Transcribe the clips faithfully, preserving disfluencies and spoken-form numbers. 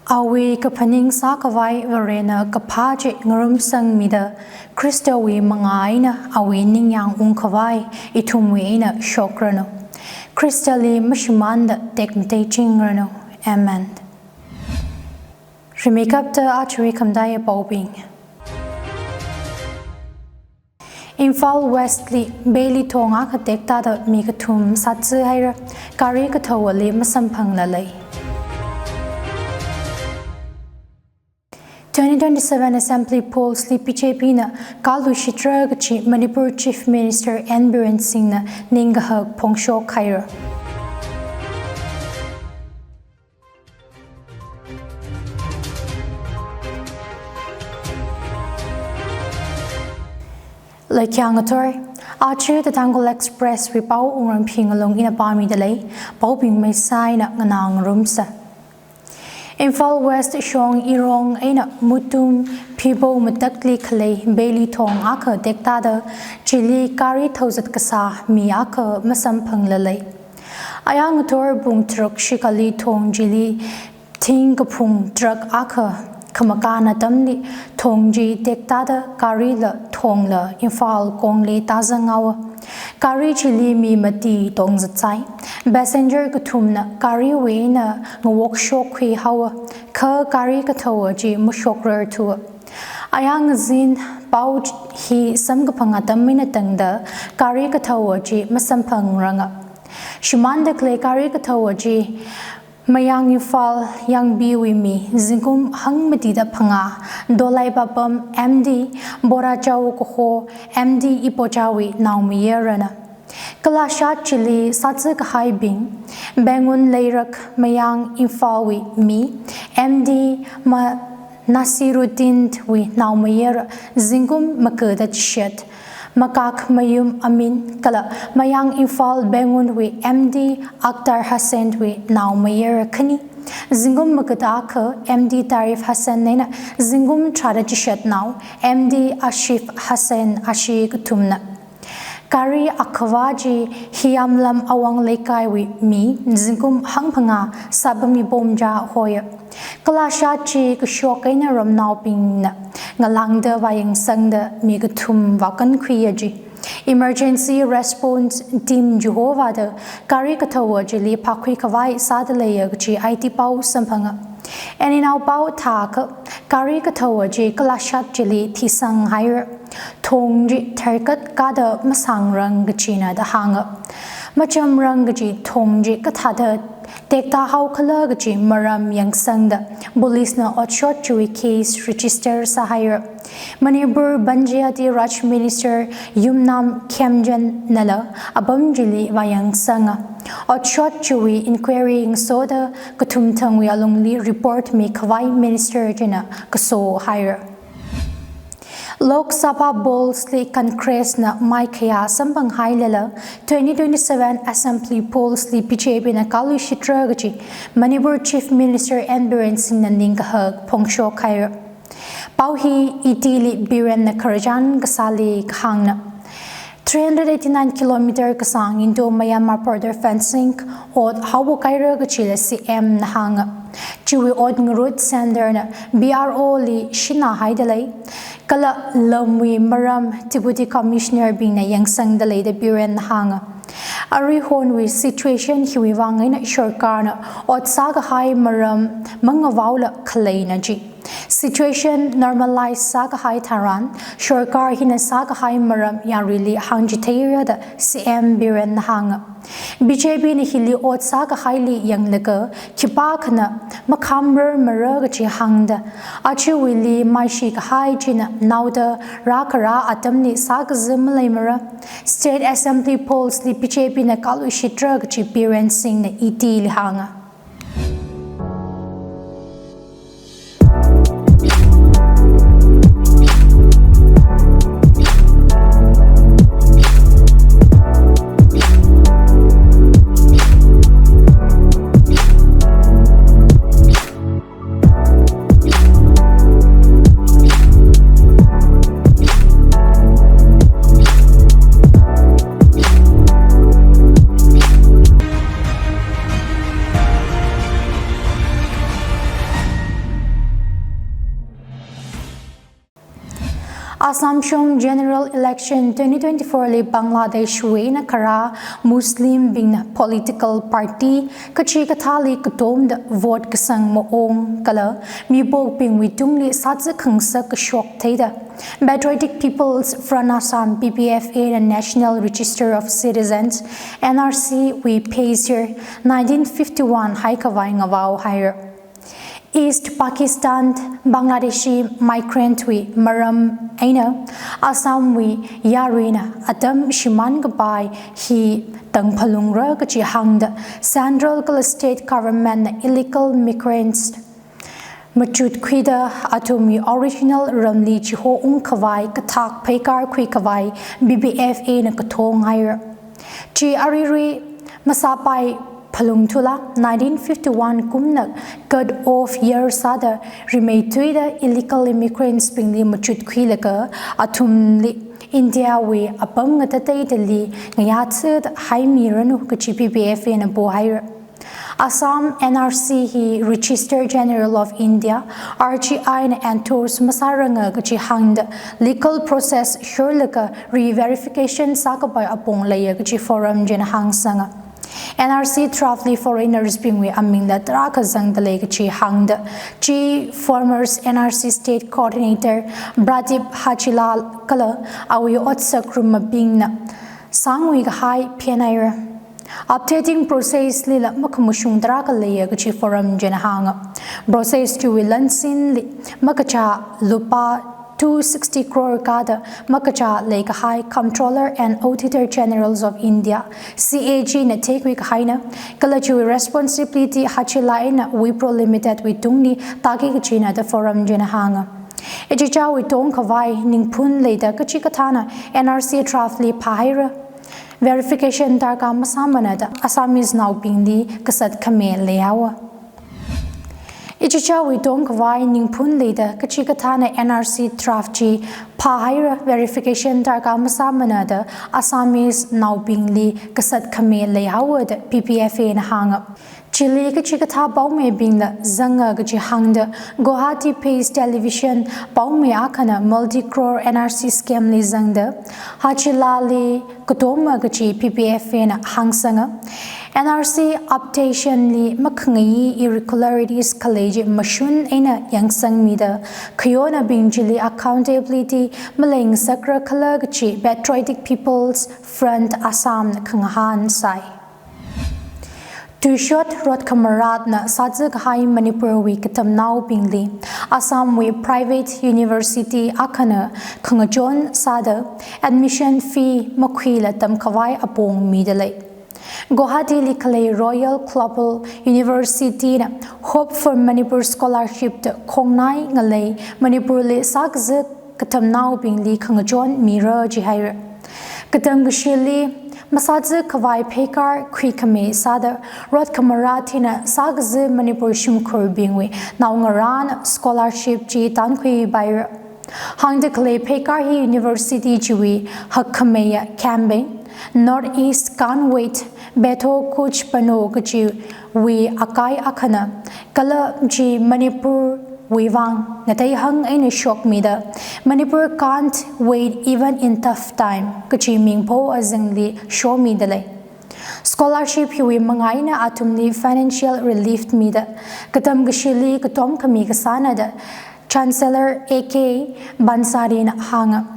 Awui kaphaning sākhavai Varena kaphā chi ngarumsangmida, Khristawui mangā eina awui ningyāng ungkhavai ithumwui eina shokranu. Khristali mashimānda tekmatei chingranu. Amen. Rimeikapta achirei khamataiya paobing. Imphal West li Bailey thong akha tektāda mi kathum sātsi haira, gari kathāwali masamphangla lei. Twenty twenty-seven Assembly Polls li B J P na kaluishitra kachi Manipur Chief Minister N Biren Singh na ningkahak phongshok haira. Laikyang athor, achi The Tangkhul Express wui pao wungram phingalung ina pāmida lei, paobing maisā eina nganā ngarumsa. Imphal West shong Irong eina Mutum Phibo matakli khalei Bailey thong akha tektāda, chili gari thaozat kasā mi akha masamphangla lei. Ayāng ngathor pung tharuk shikhali thong chili thing kaphung truck akha khamakān atamli thong chi tektāda garila thongla Imphal kongli tāzang haowa. Gari chili mi mati tongzatsai. Passenger kathumna gariwui eina ngawok shokkhui haowa, kha gari kathāwa chi mashokrarthuwa. Ayāng azin pao hi samkaphang atam eina tangda gari kathāwa chi masamphangranga. Shimānda khalei gari kathāwa chi Mayang Imphal Yangbiwui mi zingkum hangmatida phangā, Dolai Papam M D, Borachao kaho M D Ipochawui naomayarana. Kalashat chili sātsi kahaibing, Bengun Leirak Mayang Imphalwui mi M D Ma Nasiruddin wui naomayara zingkum makada chishat, Makak Mayum Amin kala Mayang Imphal Bengun wui M D Akhtar Hussain wui naomayara khani, zingkum makada akha M D Tarif Hussain eina zingkum tharāda chishat nao M D Ashif Hussain ashi kathumna. Gari akhavā chi Hiyamlam Awang Leikaiwui mi zingkum hangphangā Sabami Bomja hoya. Kalashat chi kashok eina ramnaobingna ngalāngda vāyangsangda mi kathum vākankhuiya ji. Emergency Response Team chihovāda gari kathāwa chili phākhui khavai sāda leiya kaji I T pao samphanga. Eina inao pao thākha gari kathāwa chi kalashat chili thisang haira. Thong chi tharkat kada masangrang kajina da hānga. Machamrang kaji thong chi kathāda tektāhaokhala kaji maram yangsangda police na otshot chiwui case register sāhaira. Manipur Panchayati Raj Minister Yumnam Khemchand nala apam chili vāyangsanga. Otshot chiwui inquiry ngasoda kathumthangwui alungli report mikhavai minister china kaso haira. Lok Sabha polls li Congress na maikhayā samphanghailala, twenty twenty-seven Assembly polls li B J P na kaluishitra kaji Manipur Chief Minister N Biren Singh na ningkahak phongshok haira. Pao hi itili Biren na khararchan kasāli kahāngna. Three hundred eighty-nine kilometer kasāng Indo-Myanmar border fencing ot haowa kahaira kajila C M na hānga. Chiwui ot ngarut Centre na B R O li shinā haida lei. Kala lamwui maram Deputy Commissioner bingna yangsangda leida Biren na hānga. Aruihonwui situation hiwui vang eina sorkarna ot sākahai maram mangavaola khaleina ji. Situation normalize sākahai tharan, sorkar hina sākahai maram yaruili hāngchitheira da C M Biren na hānga. B J P na hili ot sākahaili yanglaga, khipākhana makhamrar mara kaji hāngda, achiwuili maishi kahai china naoda rākharā atamli sākazi maleimara. State Assembly polls li B J P na kaluishitra kaji Biren Singh na itili hānga. Assam Shong General Election twenty twenty-four li Bangladesh wui eina kharā Muslim bingna political party kachikathāli katomda vote kasang maong kala mipokbingwui tungli sātsi khangasak kashok theida Patriotic People's Front Assam, P P F A na National Register of Citizens, N R C wui page nineteen fifty-one haikhavai ngavao haira. East Pakistan Bangladeshi migrant wui maram eina Assam wui yaruina atam shimān kapai hi tangphalungra kachi hāngda central kala state government na illegal migrants machut khuida athumwui original ramli chiho ungkhavai kathak pheikar khuikhavai P P F A na kathong haira. Chi arirui masāpai phalungthula nineteen fifty-one kumna cut off year sāda rimeithuida illegal immigrants bingli machut khuilaga athumli India wui apam ngatateidali ngayā thāda haimiranu kachi P P F A na pohaira. Assam N R C hi Registrar General of India, R G I na endorse masāranga kachi hāngda legal process shurlaga re-verification sākapai apong leiya kachi forum china hāngsanga. N R C draft li foreigners bingwui amingla tarākha zangda lei kachi hāngda chi former N R C state coordinator Pradip Hajilal kala awui otsak rumabingna sangui kahai phenaira. Updating process lila makhamashung tarākha leiya kachi forum china hānga. Process chiwui lansinli makachā lupā two sixty crore kāda makachā leikahai Comptroller and Auditor Generals of India, C A G na theikhui kahaina, kala chiwui responsibility Hajilal eina Wipro Limited wui tungli tāki kachina da forum china hānga. Ichichāwui tongkhavai ningphun leida kachikathāna N R C draft li phāhaira. Verification darkar masāmana da Assamese naobingli kasat khami leihaowa. Ichichāwui tongkhavai ningphun leida kachikathāna N R C draft chi phāhaira, verification darkar masāmana da Assamese naobingli kasat khami leihaowa da P P F A na hānga. Chili kachikathā paomibingla zanga kachi hāngda Guwahati based television paomi akhana multi-crore N R C scam li zangda Hajilal li katoma kachi P P F A na hāngsanga. N R C updationli makhangayi irregularities khalei chi mashun eina yangsangmida khayonabing chili accountability maleingasakra khala kachi Patriotic People's Front Assam na khangahān sai. Tuishot rot khamaratna sātsi kahai Manipur wui katamnaobingli Assam wui private university akhana khangachon sāda admission fee makhuila tamkhavai apong mida lei. Guwahati li khalei Royal Global University na Hope for Manipur Scholarship da khongnai ngalei Manipur li sākazi katamnaobingli khangachon mira jihaira. Katam kashili masātsi khavai pheikar khuikhami sāda rot khamarat hina sākazi Manipur shimkhurbingwui naongarāna scholarship chi tankhui paira. Hāngda khalei pheikar hi university chiwui hakkhamiya campaign North East Can't Wait, Padho Kuch Bano kachiwui akai akhana, kala chi Manipur wui vang ngateihang eina shokmida Manipur can't wait even in tough time kachi mingpho azingli shomida lei. Scholarship hiwui manga eina athumli financial relief mida katam kashili katom khami kasāna da Chancellor A K Bhansari na hānga.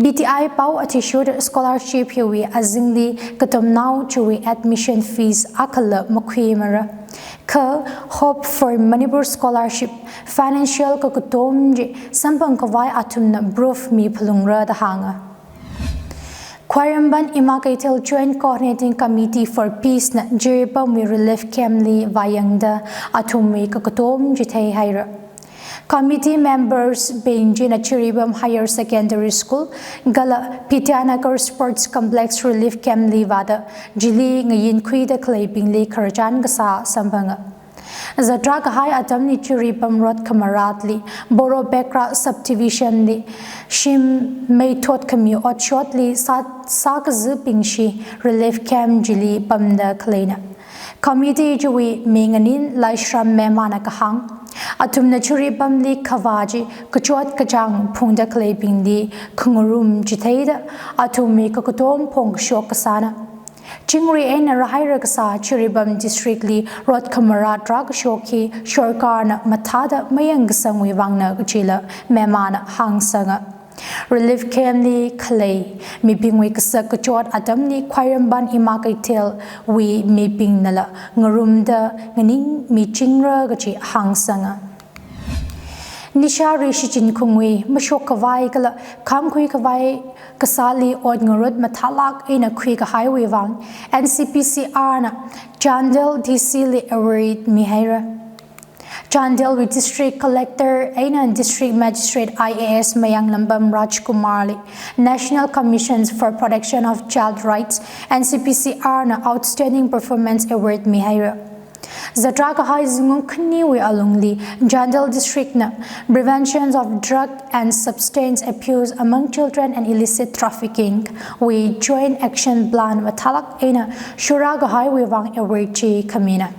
P T I pao athishurda scholarship hiwui azingli katamnao chiwui admission fees akhala makhuimara. Kha Hope for Manipur Scholarship financial kakatom chi samphang khavai athumna proof miphalungra da hānga. Khwairamband Ima Keithel Joint Coordinating Committee for Peace na Jiribamwui relief camp li vāyangda athumwui kakatom chi theihaira. Committee members bing china Jiribam Higher Secondary School kala Vidyanagar Sports Complex relief camp li vāda chili ngayinkhuida khaleibingli khararchan kasā samphanga. Zatra kahai atamli Jiribam rot khamaratli Borobekra subdivision li shim meithot khami otshotli sā, sākazibingshi relief camp chili pamda khaleina. Committee chiwui mi nganin Laishram Mema na kahāng, Athumna Jiribamli khavā chi kachot kachāng phungda khaleibingli khangarum chitheida athumwui kakatom phongkashok kasāna. Chingri eina rāhaira kasā Jiribam District li rot khamarā rākashok hi sorkarna mathāda mayangkasangwui vangna kajila memana hāngsanga. Relief camp li khalei mibingwui kasak kachot atamli Khwairamband Ima Keithelwui mibingnala ngarumda nganingmichingra kaji hāngsanga. Nishari shichinkhungwui mashok khavai kala khamkhui khavai kasāli ot ngarut mathālāk eina khuikahaiwui vang N C P C R na Chandel D C li award mihaira. Chandelwui District Collector eina District Magistrate I A S Mayanglambam Rajkumarli National Commissions for Protection of Child Rights, N C P C R na Outstanding Performance Award mihaira. Zatrā kahai zingkum khaniwui alungli Chandel District na Prevention of Drug and Substance Abuse Among Children and Illicit Trafficking wui Joint Action Plan mathālāk eina shurā kahaiwui vang award chi khamina.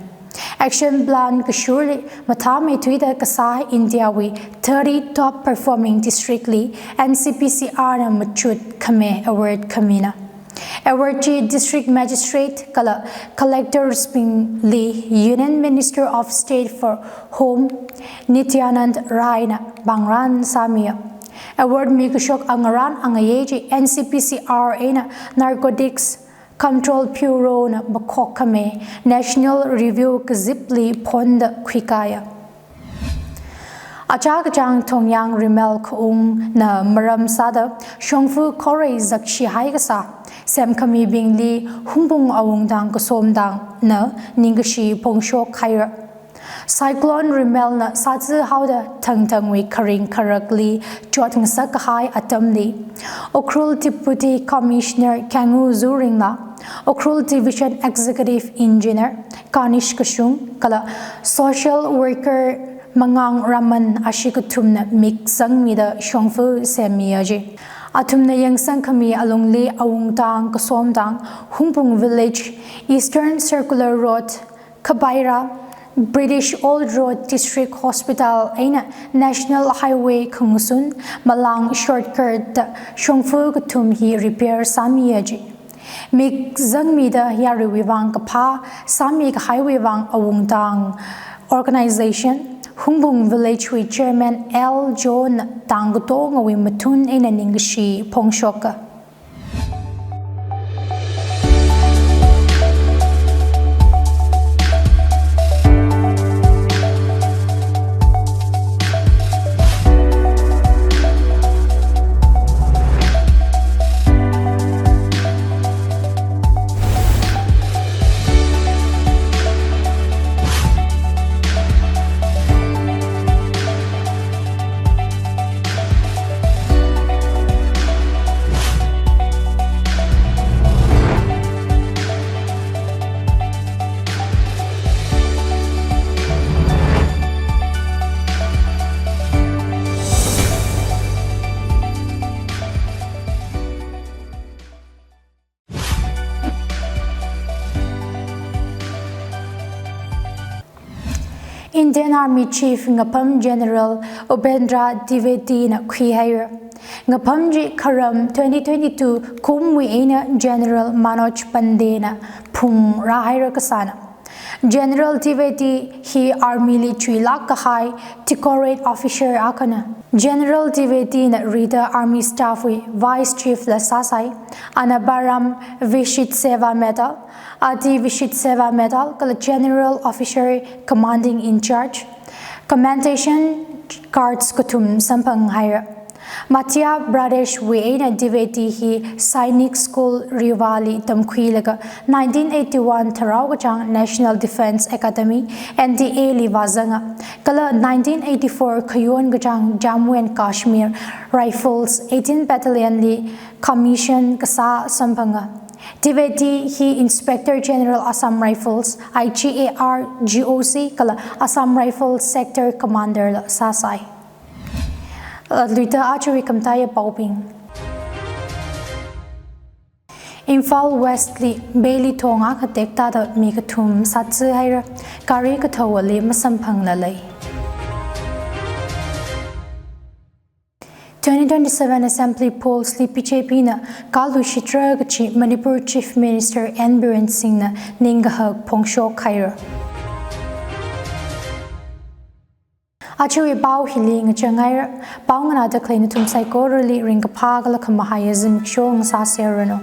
Action Plan kashurli mathāmeithuida kasā India wui thirty top performing district li N C P C R na machut khami award khamina. Award chi District Magistrate kala Collectors bingli Union Minister of State for Home Nityanand Rai na pāngran sāmiya. Award mikashok angarān angayei chi N C P C R eina Narcotics Control Bureau na makhok khami National Review kazipli phonda khuikaya. Achā kachāng Thongyang Rimal khaungna maram sāda shongfa khorei zakshihai kasā semkhamibingli Hungpung awungtang kasomtangna ningkashi phongshok haira. Cyclone Rimal na sātsi haoda thangthangwui kharing kharakli chot ngasak kahai atamli Ukhrul Deputy Commissioner Khengu Zurring la, Ukhrul Division Executive Engineer Kanish Kashung kala Social Worker Mangang Raman ashi kathumna mik zangmida shongfa semmiya ji. Athumna yangsang khami alungli awungtang kasomtang, Hungpung Village, Eastern Circular Road, Khabaira, British Old Road, District Hospital eina National Highway khangasun, Malang shortcut da shongfa kathum hi repair sāmiya ji. Mik zangmida yaruiwui vang kaphā sāmi kahaiwui vang awungtang organization, Hungpung Village wui Chairman L John tangkatongawui mathun eina ningkashi phongshoka. Indian Army Chief Ngapham General Upendra Dwivedi na khuihaira. Ngapham chi kharam twenty twenty-two kumwui eina General Manoj Pandey na phungrāhaira kasāna. General Dwivedi hi Army li chuilāk kahai decorate officer akhana. General Dwivedi na rida Army Staff wui Vice Chief la sāsai, Annabaram Vishit Seva Medal, Adi Vishit Seva Medal, kala General Officer Commanding in Charge, Commendation Cards kathum samphanghaira. Madhya Pradesh wui eina Dwivedi hi Sainik School Rewa li tamkhuilaga nineteen eighty-one tharao kachāng National Defence Academy, N D A li vāzanga. Kala nineteen eighty-four khayon kachāng Jammu and Kashmir Rifles eighteen Battalion li commission kasā samphanga. Dwivedi hi Inspector General Assam Rifles, I G A R G O C, kala Assam Rifles Sector Commander la sāsai. Luida aruiwui khamataiya paobing. Imphal West li Bailey thong akha tektāda mi kathum sātsi haira, gari kathāwali masamphangla lei. Twenty twenty-seven Assembly Polls li B J P na kaluishitra kachi Manipur Chief Minister N Biren Singh na ningkahak phongshok haira. Ajawui pao hili ngachang haira. Pao nganāda khalei nathum saikorali ringkaphā kala khamahaiya zimiksho ngasāserranu.